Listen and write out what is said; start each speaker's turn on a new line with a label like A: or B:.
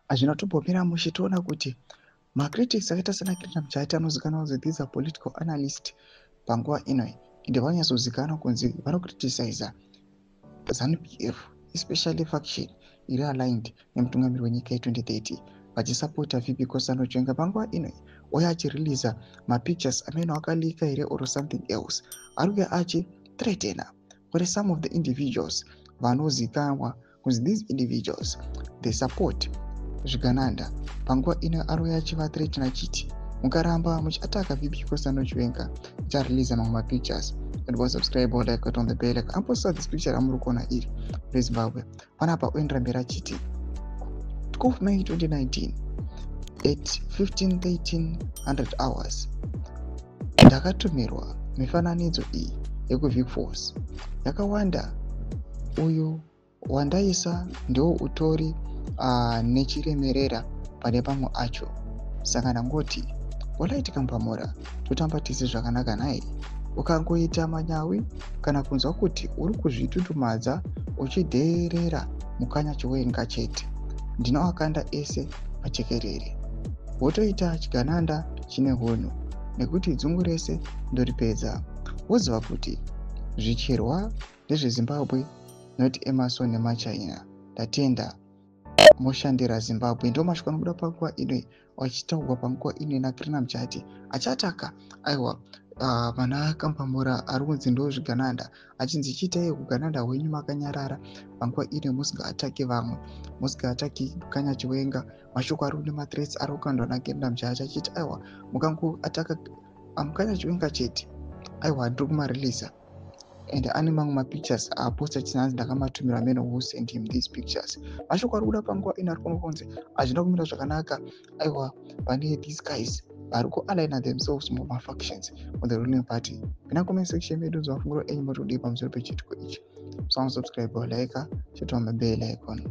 A: Hazvina kutombomira mushe. Toona kuti macritics akaita sana Kirina Mujati, anozikanwa kunzi these are political analyst panguva ino, ende vanonyatsozikanwa kunzi vanocriticiza ZANU PF, especially faction iri aligned nemutungamiri wenyika ye2030, vachisapota VP Constantino Chiwenga. Panguva ino uye achireleasa mapictures amene akaleaka here or something else, ari kuya achithreatena kuti some of the individuals vanozikanwa kunzi these individuals, they support zvigananda. Panguva ino ari kuya achivathreatena achiti, "Mukaramba muchiataka VP Constantino Chiwenga, tichareleasa mamwe mapictures." And wasubscribe or like on the bell like amposta this picture ramuri kuona iri reZimbabwe panapa. Oendera mberi achiti, 12 May 2019 at 15 1300 hours, ndakatumirwa mifananidzo iyi yekuVic Falls yakawanda. Uyu wandaisa ndewo utori nechiremerera pane pamwe acho, saka ndangoti walaitika Kambamura, totamba tese zvakanaka naye. Ukangoita manyawi kana kunzwa kuti uri kuzvitutumadza uchidheerera Mukanya Chiwenga chete, ndinoakanda ese pachekerere, wotoita chigananda chine hunhu, nekuti dzungu rese ndoripedza. Woziva kuti zvicherwa ndezveZimbabwe, not Emmerson nemaChina. Ndatenda, moshandira Zimbabwe." Ndo mashoko anobuda panguva ino, achitaurwa panguva ino naKirina Mujati, achataka aiwa vana Kambamura ari kunzi ndo zvigananda, achinzi chiitai kugananda hwenyu makanyarara panguva ino, musingaataki vamwe, musingaataki Mukanya Chiwenga. Mashoko ari kune mathreats ari kukandwa naKirina Mujati, achiti aiwa, mukangoataka Mukanya Chiwenga chete, aiwa, ndiri kumareleasa. And ane mamwe mapictures aposta achinzi ndakamatumira man who sent him these pictures. Mashoko ari kuda panguva ino ari kuonekwa kunzi hazvina kumira zvakanaka. Aiwa, pane these guys vari kualigna themselves mumafactions mu the ruling party. Pina comment section medu, nzwa mafungiro enyu, muri kudii pamusoro pechiitiko ichi? Subscribe, like, chitoma bell icon.